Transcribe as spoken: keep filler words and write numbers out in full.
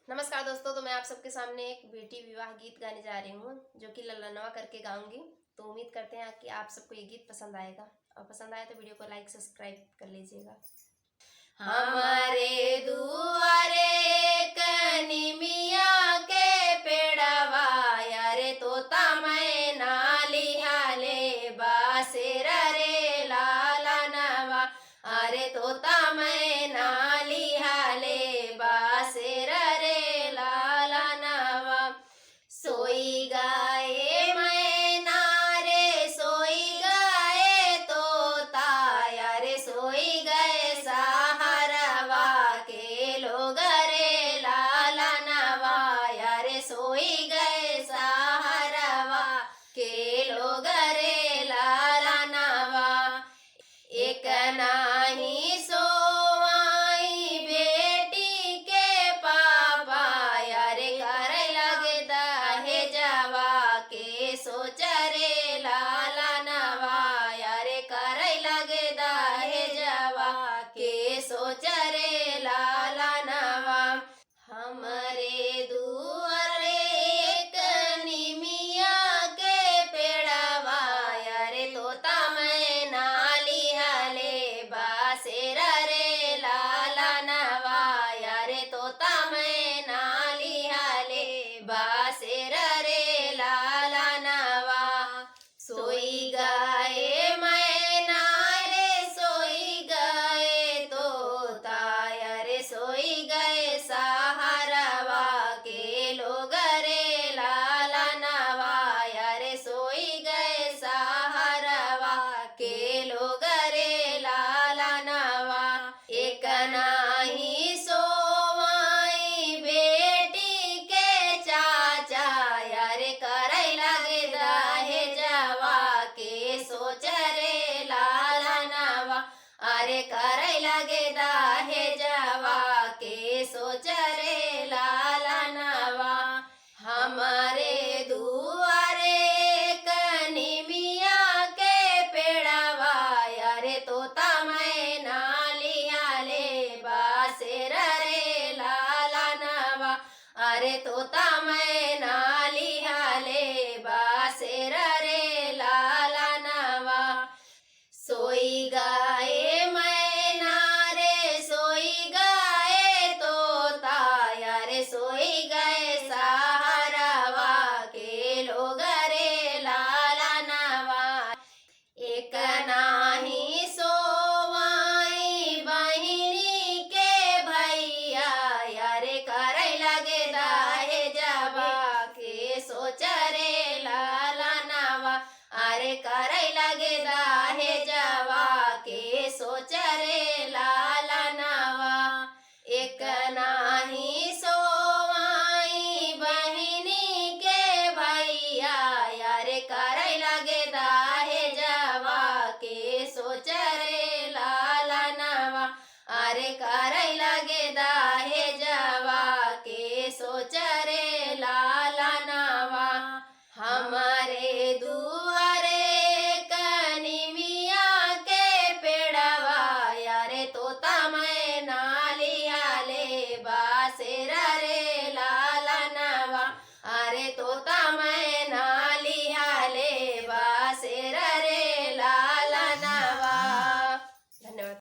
नमस्कार दोस्तों, तो मैं आप सबके सामने एक बेटी विवाह गीत गाने जा रही हूँ, जो कि ललनवा करके गाऊंगी। तो उम्मीद करते हैं कि आप सबको ये गीत पसंद आएगा, और पसंद आए तो video को like, subscribe कर लीजिएगा। हमारे दुआरे एक निमिया के पेड़वा, अरे तोता मैना लिहाले बासेर रे लालनवा, अरे तोता मैना लिहाले बासेर रे लालनवा। सोई गए मैना रे, सोई गए तोता, अरे सोई गए सहरवा के लोग रे लालनवा, अरे सोई गए सहरवा के लोग रे लालनवा। एक नाही सोवाई बेटी के पापा, अरे करे लगे दहेजवा के सोच रे लालनवा, अरे करे लगे दहेजवा के सोच रे लालनवा। हमरे दुआरे एक निमिया के पेड़वा, अरे तोता मैना लिहाले बासेर रे लालनवा, अरे तोता मैना लिहाले बासेर रे लालनवा। सोई गए मैना रे, सोई गए तोता, अरे सोई गए सहरवा के लोग रे लालनवा, अरे सोई गए सहरवा के लोग रे लालनवा। एक नाही सोवाई बेटी के चाचा, अरे करे लगे दहेजवा के सोच रे लालनवा, अरे करे लगे दहेजवा के सोच रे लालनवा। हमरे दुआरे एक निमिया के पेड़वा, अरे तोता मैना लिहाले बासेर रे लालनवा, अरे तोता मैना लिहाले बासेर रे लालनवा। सोई गए मैना रे, सोई गए तोता, अरे सोई गए सहरवा के लोग रे लालनवा। एक नाही सोवाई बहिनी के भैया, अरे करे लगे दहेजवा के सोच रे लालनवा, अरे करे लगे दहेजवा के सोच रे लालनवा। एक नाही सोवाई बहिनी के भैया, अरे करे लगे दहेजवा के सोच रे लालनवा, अरे करे लगे दहेजवा के सोच रे लालनवा। हमरे दुआरे एक निमिया के पेड़वा, अरे तोता मैना